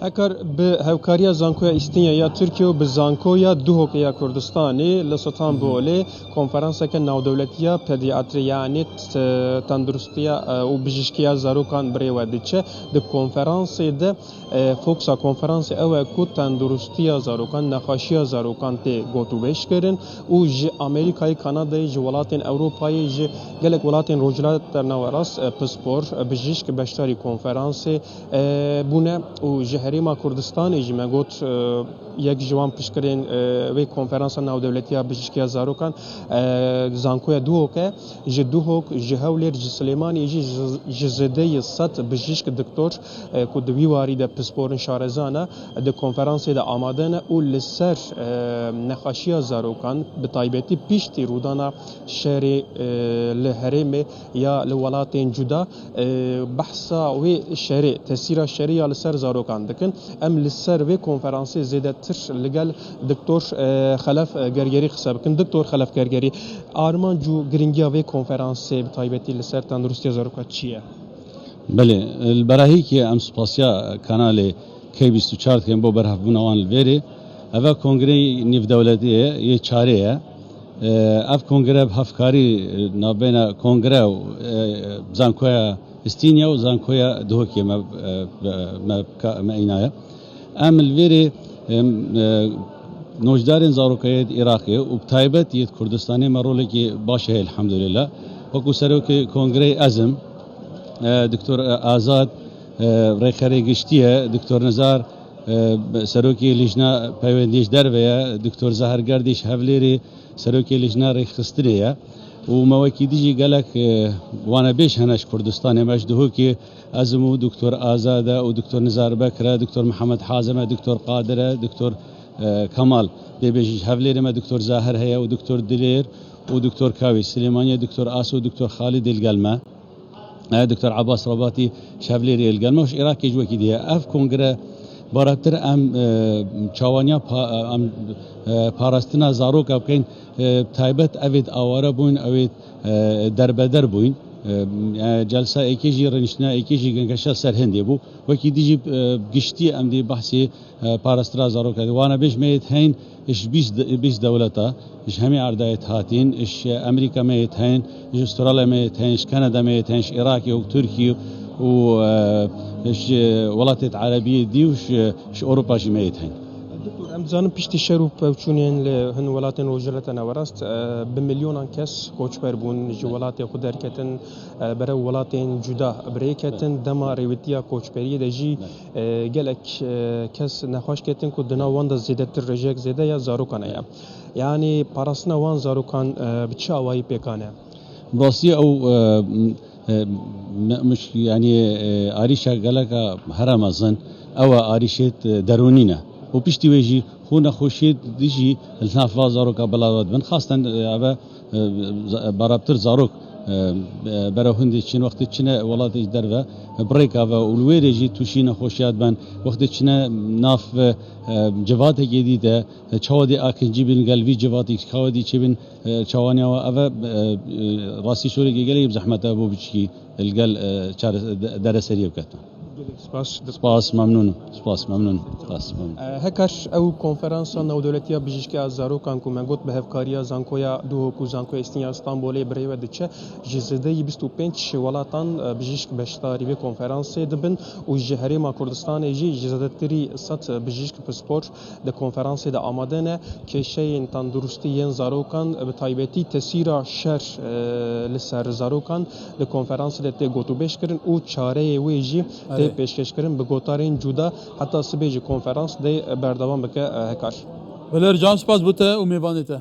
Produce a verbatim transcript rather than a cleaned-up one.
Hekar bi hevkariya Zankoya Îstinya ya Tirkiye û bi Zankoya Duhokê ya Kurdistanê li Stenbolê konferanseke navdewletî ya pediatrî, yanî t-, tenduristiya, e, û bijîşkiya zarokan bi rê ve diçe. Di konferansê de, e, foksa konferansê ew e ku tenduristiya zarokan, nexweşiya zarokan tê gotûbêj kirin û ji Amerîkayê, Kanadayê, ji welatên Ewropayê, ji gelek welatên Rojhilata Nawerast, e, pispor, e, bijîşk beşdarî konferansê e, bûne û ji Herêma Kurdistanê jî me got, e, yek ji wan piştgirên, e, vê konferansa navdewletî ya bijîşkiya zarokan, e, Zankoya Duhok e. Ji Duhok, ji Hewlêr, ji Silêmaniyê jî ji, ji zêdeyî sed bijîşk, doktor, e, ku di wî warî de pisporin şarezan e, di konferansê de amade ne û li ser, e, nexweşiya zarokan, bi taybetî piştî rûdana şerê, e, li herêmê ya li welatên cuda, e, behsa wê şerê, tesîra şerê ya li ser zarokan dikin. Em li ser vê konferansê zêdetir li gel Doktor, e, Xelef, e, Gergerî qise bikin. Doktor Xelef Gergerî, armanc û giringiya vê konferansê bi taybetî li ser tenduristiya zarokan çi ye? Belê, li berahîkê em spasiya kanalê K bîst û çar dikin bo berhevbûna wan li vêrê. Eve kongreyê nêvdewletî ye, yê çarê ye. E, ev kongre bi hevkarî, e, navbeyna kongre û, e, Zankoya Îstînya û Zankoya Duhokê me, e, me, me, me înaye. Em li vêrê, em, e, nojdarên zarokayê di Iraqê û bi taybet yê di Kurdistanê me rolekî baş heye elhamdulillah. Wekû serokê kongreyê ez im, e, Doktor, e, Azad, e, rêxerê giştî ye, Doktor Nizar, e, serokê Lîjna Peywendiyê ji derve ye, Doktor Zahir Gerdî ji Hevlêrê, serokê Lîjna Rêxistinê ye. Û me wekî dî jî gelek, e, wanebêj hene ji Kurdistanê, me ji Duhokê, ez im û Doktor Azad e û Doktor Nizar Bekir e, Doktor Mihemed Hazim e, Doktor Qadir e, Doktor, e, Kemal. Dê bêjî ji Hevlêrê me Doktor Zahir heye û Doktor Dilêr û Doktor Kawî. Silêmaniyê Doktor Aso û Doktor Xalidê li gel me. E, Doktor Abbas Rabatî ji Hevlêrê li gel me û ji Iraqê jî wekî dî ye. Ev kongre bareptir em, e, çawaniya pa-, em, e, parastina zaroka bikeyn, e, taybet evêt aware bûn, ewêt, e, derbeder bûn. E, e, celsa êkê jî, rêniştina êkê jî gengeşa ser hindê bû. Wekî dî jî, e, giştî em dî behsê, e, parastina zaroka. Wanebêj me yêt heyn, ji bîst de-, bîst dewleta, ji hemî erdayê hatîn, ji Amerîka me yêt heyn, ji Australya me yêt heyn, ji Kanada me yêt heyn, ji Iraqê û Tirkî û, e, ji welatêt Erebiyê dî û ji, ji Ewropa jî me yêt heyn. Doktor, em dizanin piştî şer û pevçûnên li hin welatên Rojhilata Nawerast, e, bi milyonan kes koçber bûn, ji welatê xwe derketin, e, berev welatên cuda bi rê ketin. Dema rêwîtiya koçberiyê de jî, e, gelek, e, kes nexweş ketin ku di nav wan de zêdetir rêjeyek zêde ya zarokan heye. Yanî parastina wan zarokan, e, bi çi awayî pêkan e? Bi rastî ew, e, e, me-, miş-, yanî, e, arîşa geleka here mezin, ew e arîşêt, e, derûnî ne. Û piştî wê jî xwe nexweşiyê dijî li nav va zaroka belav dibin. Xasten, e, eve, e, za-, baraptir zarok, e, e, berew hindê çin, wextê çine welatê ji derve, e, bi rêka ve û li wêrê jî tûşî nexweşiya dibin. Wextê çine nav, e, civatekê dî de, e, çawa dê akincî bin gel vî civatî, çawa dê çêbin, e, çawaniya we. Eve, e, e, rastî şoreke gelekî bi zehmet e bo biçikî li gel, e, çare-, de-, dereseriyê biketin. Gelek spas. Spas, memnûn im. Spas, memnûn im. Spas, memnûn. E, hekar ew konferansa navdewletî ya bijîşkiya zarokan ku me got bi hevkariya Zankoya Duhok û Zankoya Îstînya Stenbolê bi rê ve diçe, ji zêdeyî bîst û pênc welatan, e, bijîşk beşdarî vê konferansê dibin û ji Herêma Kurdistanê jî ji zêdetirî sed bijîşk pispor di konferansê de amade ne. Kêşeyên tenduristî yên zarokan, bi taybetî tesîra şer, e, li ser zarokan di konferansê de tê gotûbêj kirin û çareyê wê jî tê Erê. pêşkêş kirin bi gotarên cuda. Heta sibê jî konferans dê berdewam bike, e, hekar. Belê, can spas bo te û mêvanê te.